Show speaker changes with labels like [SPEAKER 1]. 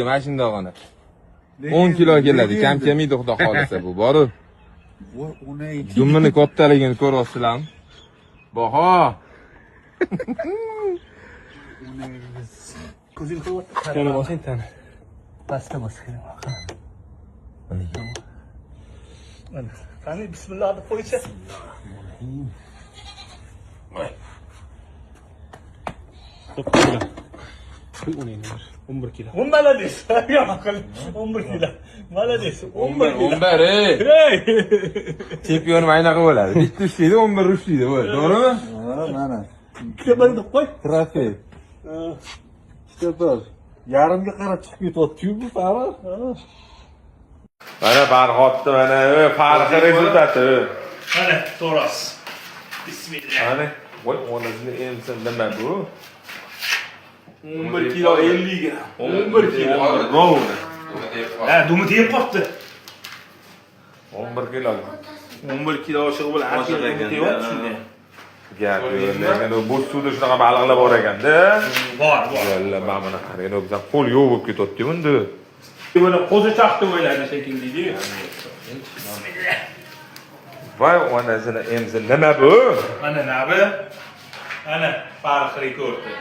[SPEAKER 1] Mana shundog'ini. 10 kilo keladi, kam kelmaydi, xudo xolasa bu. Boru.
[SPEAKER 2] Voy, onang.
[SPEAKER 1] Dumini kattaligini ko'ryapsizlarmi? Baho.
[SPEAKER 2] Ko'zing qo'yapti.
[SPEAKER 3] Tani bosing, tani.
[SPEAKER 2] Pastga bos. Mana. Qani, bismillah deb qo'ychi.
[SPEAKER 3] 9 kilo. Qo'y uni endi. 11 kilo.
[SPEAKER 2] 10 молодец. Yomon qil. 11 kilo. Молодец. 11 kilo.
[SPEAKER 1] 11, ey.
[SPEAKER 2] Hey!
[SPEAKER 1] Chempion anaqa bo'ladi. Bitta ushlaydi, 11 ushlaydi, bo'ldi. To'g'rimi?
[SPEAKER 4] Ha, mana.
[SPEAKER 2] Ikkita bir deb qo'y.
[SPEAKER 4] Trofey. Ikkita bir. Yarimga qarab chiqib ketyapti-yu bu Farruh.
[SPEAKER 1] Mana Farhodni, mana farqi rezultati.
[SPEAKER 2] Mana to'g'risi. Bismillah.
[SPEAKER 1] Mana, voy onasini emsin, nima bu?
[SPEAKER 2] 11 kilo 50 gram. 11 kilo.
[SPEAKER 1] Ровно.
[SPEAKER 2] Ha, dumi tegib qopti.
[SPEAKER 1] 11 kilo.
[SPEAKER 2] 11 kilo oshig'i bilan har kilo dumi tegyapti shunday.
[SPEAKER 1] Gap yo'q, lekin u bo'z suvda shunaqa baliqlar bor ekanda.
[SPEAKER 2] Bor, bor.
[SPEAKER 1] Yalla, mana buni qarang, bizdan qo'l yo'q bo'lib ketyapti bunda.
[SPEAKER 2] Buni qo'zichoq deb o'yladi shekilli. Bismillah.
[SPEAKER 1] Voy onasini emsin, nima bu?
[SPEAKER 2] Mana nabi. Mana farq rekordi.